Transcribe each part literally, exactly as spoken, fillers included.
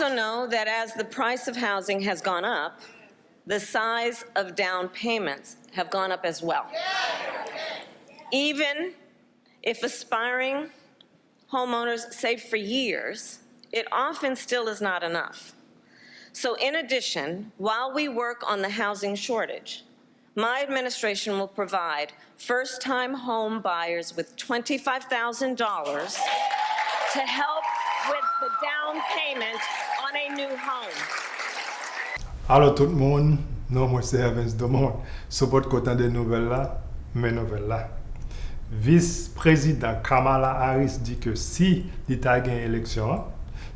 also know that as the price of housing has gone up, the size of down payments have gone up as well. Even if aspiring homeowners save for years, it often still is not enough. So, in addition, while we work on the housing shortage, my administration will provide first time home buyers with twenty-five thousand dollars to help with the down payment on a new home. Alo tout moun, non mwen se Evans Domond. Si w potko tande nouvèl la, men nouvèl la. Vis Prezidan Kamala Harris di ke si li ta gen eleksyon an,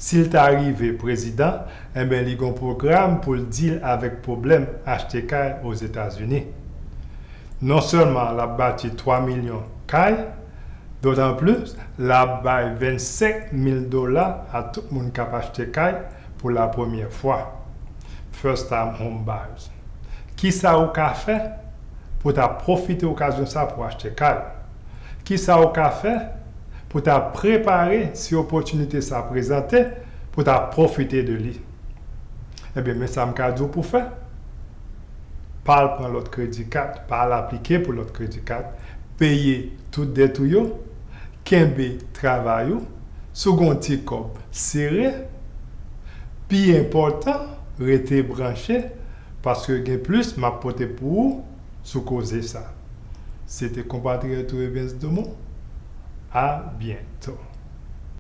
si l ta rive prezidan, enben li gon pwogram pou l deal avèk pwoblèm achte kay Ozetazini. Non sèlman l ap bati twa milyon kay, dotan plis l ap bay vennsenk mil dola a tout moun k ap achte kay pou la premyè fwa, first time home buyers. Kisa ou ka fè pou ta pwofite okazyon sa pou achte kay? Kisa ou ka fè pou ta prepare si opòtinite sa prezante pou ta pwofite de li? Ebyen, men sa m ka di w pou fè. Pa al pran lòt kredi kat, pa al aplike pou lòt kredi kat, peye tout dèt ou yo, kenbe travay ou, si w gen yon ti kòb, sere, pi enpòtan, rete branche, paske gen plis m ap pote pou ou sou koze sa. Se te konpatriyòt ou Evens Domond. A byento.